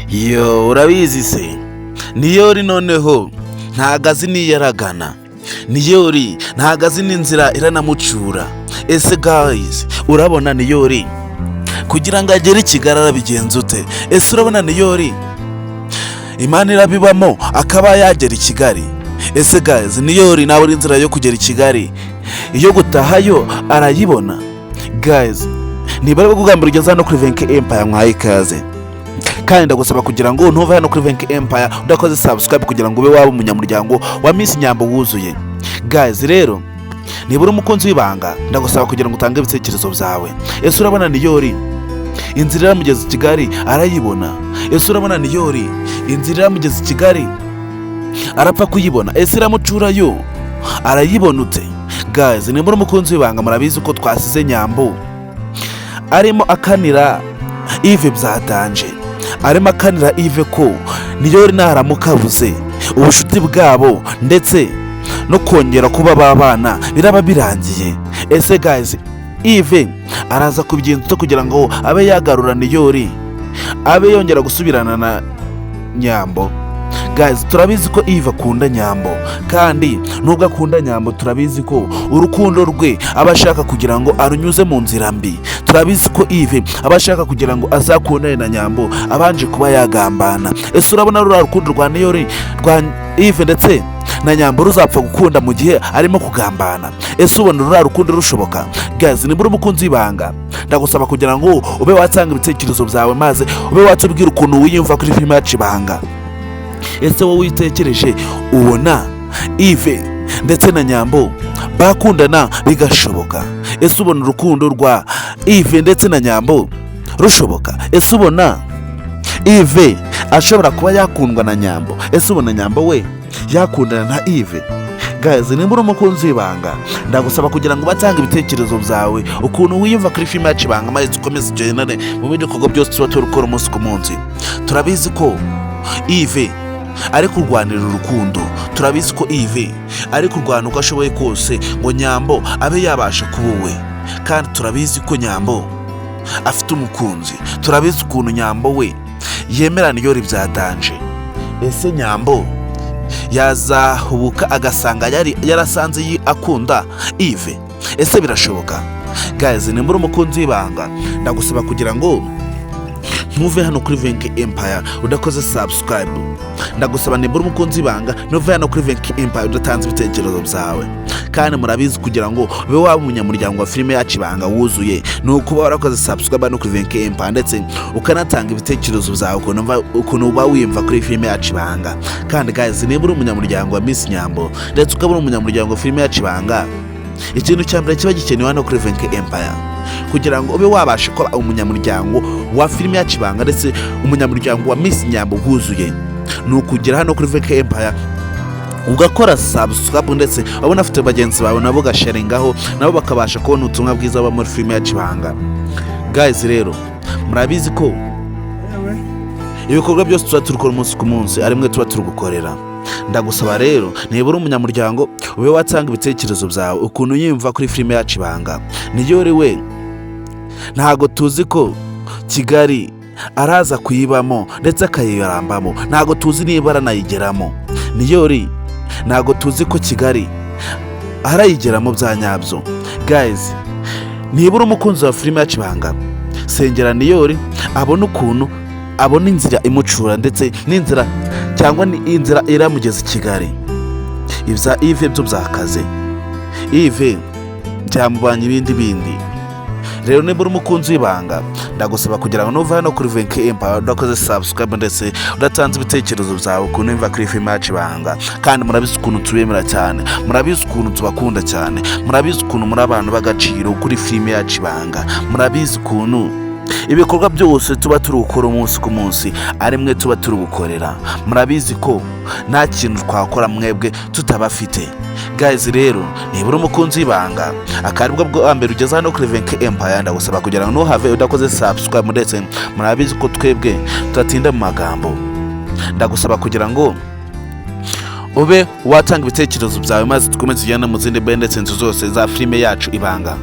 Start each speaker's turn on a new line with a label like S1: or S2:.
S1: Yo, urabizi se, Niyori noneho ntago azi n'iyo aragana. Niyori ntago azi n'inzira iranamucura. Ese guys, urabona Niyori kugira ngo agere i Kigali arabigenza ute? Ese urabona Niyori Imana irabibamo akaba yagera i Kigali? Ese guys, Niyori nabura inzira yo kugera i Kigali, iyo gutahayo arayibona? Guys, niba ari bwo bwa mbere ugeze hano kuri Venke Empire, mwaye ikaze, kandi ndagusaba kugira ngo ntuve hano kuri Venke Empire udakoze subscribe kugira ngo ube waba umunyamuryango wa Miss Nyambo wuzuye. Guys rero, niba uri umukunzi w'ibanga, ndagusaba kugira ngo utange ibitekerezo byawe. Ese urabona Niyori inzira iramugeza i Kigali arayibona? Ese urabona Niyori inzira iramugeza i Kigali arapfa kuyibona? Ese iramucurayo arayibona ute? Guys, niba uri umukunzi w'ibanga, murabizi ko twasize Nyambo arimo akanira Yves bya danger, arimo akanira Yves ko Niyori naramuka abuze ubushuti bwabo ndetse no kongera kuba babana biraba birangiye. Ese guys, Yves araza kubigenza ute kugira ngo abe yagarura Niyori, abe yongera gusubirana na Nyambo? Guys, turabizi ko Yves akunda Nyambo, kandi nubwo akunda Nyambo, turabizi ko urukundo rwe aba ashaka kugira ngo arunyuze mu nzira mbi. Turabizi ko Yves aba ashaka kugira ngo azakundane na Nyambo abanje kuba yagambana. Ese urabona ruriya rukundo rwa Niyori, rwa Yves ndetse na Nyambo ruzapfa gukunda mu gihe arimo kugambana? Ese ubona ruriya rukundo rushoboka? Guys, niba uri umukunzi w'ibanga, ndagusaba kugira ngo ube watanga ibitekerezo byawe, maze ube watubwira ukuntu wiyumva kuri filime yacu Ibanga. Ese wowe witekereje, ubona Yves ndetse na Nyambo bakundana bigashoboka? Ese ubona urukundo rwa Yves ndetse na Nyambo rushoboka? Ese ubona Yves ashobora kuba yakundwa na Nyambo? Ese ubona Nyambo we yakundana na Yves? Guys, nimba uri umukunzi w'ibanga, ndagusaba kugira ngo batange ibitekerezo byawe ukuntu wiyumva kuri filime yacu Ibanga, maze dukomeze tugendane mu bindi bikorwa byose tuba turi gukora umunsi ku munsi. Turabizi ko Yves ari kurwanira urukundo, turabizi ko Yves ari kurwana uko ashoboye kose ngo Nyambo abe yabasha kuba uwe, kandi turabizi ko Nyambo afite umukunzi. Turabizi ukuntu Nyambo we yemera Niyori bya danger. Ese Nyambo yazahubuka agasanga yari yarasanze akunda Yves? Ese birashoboka? Guys, nimba uri umukunzi w'ibanga, ndagusaba kugira ngo ntuve hano kuri Venke Empire udakoze subscribe. Ndagusaba, nimba uri umukunzi w'ibanga, ntuve hano kuri Venke Empire udatanze ibitekerezo byawe. Kandi murabizi, kugira ngo ube waba umunyamuryango wa filime yacu Ibanga wuzuye ni ukuba warakoze subscribe hano kuri Venke Empire, ndetse ukanatanga ibitekerezo byawe ukuntu uba wiyumva kuri filime yacu Ibanga. Kandi guys, niba uri umunyamuryango wa Miss Nyambo ndetse ukaba uri umunyamuryango wa filime yacu Ibanga, ikintu cya mbere kiba gikenewe hano kuri Venke Empire kugira ngo ube wabasha kuba umunyamuryango wa filime yacu Ibanga ndetse umunyamuryango wa Miss Nyambo wuzuye ni ukugera hano kuri Venke Empire ugakora subscribe, ndetse wabona afite bagenzi bawe nabo ugasharingaho, nabo bakabasha kubona ubutumwa bwiza buba muri filime yacu Ibanga. Guys rero, murabizi ko ibikorwa byose tuba turi gukora umunsi ku munsi ari mwe tuba turi gukorera. Ndagusaba rero, niba uri umunyamuryango, ube watanga ibitekerezo byawe ukuntu yiyumva kuri filime yacu Ibanga. Niyori we ntago tuzi ko Kigali araza kuyibamo ndetse akayirambamo, ntago tuzi niba aranayigeramo. Niyori ntago tuzi ko Kigali arayigeramo bya nyabyo. Guys, niba uri umukunzi wa filime yacu Ibanga, sengera Niyori abone ukuntu abona inzira imucura ndetse n'inzira cyangwa ni inzira iramugeza i Kigali. Ibya Yves byo byakaze, Yves byamubanye ibindi bindi. Rero niba uri umukunzi w'ibanga, ndagusaba kugira ngo nuva hano kuri Venke Empire udakoze subscribe ndetse udatanze ibitekerezo byawe ukuntu wumva kuri filime yacu Ibanga. Kandi murabizi ukuntu tubemera cyane, murabizi ukuntu tubakunda cyane, murabizi ukuntu muri abantu b'agaciro kuri filime yacu Ibanga, murabizi ukuntu ibikorwa byose tuba turi gukora umunsi ku munsi ari mwe tuba turi gukorera, murabizi ko nta kintu twakora mwebwe tutabafite. Guys rero, niba uri umukunzi w'ibanga akaba aribwo bwa mbere ugeze hano kuri Venke Empire, ndagusaba kugira ngo ntuhave udakoze subscribe, ndetse murabizi ko twebwe tudatinda mu magambo. Ndagusaba kugira ngo ube watanga ibitekerezo byawe, maze dukomeze tugende mu zindi ndetse inzu zose za filime yacu Ibanga.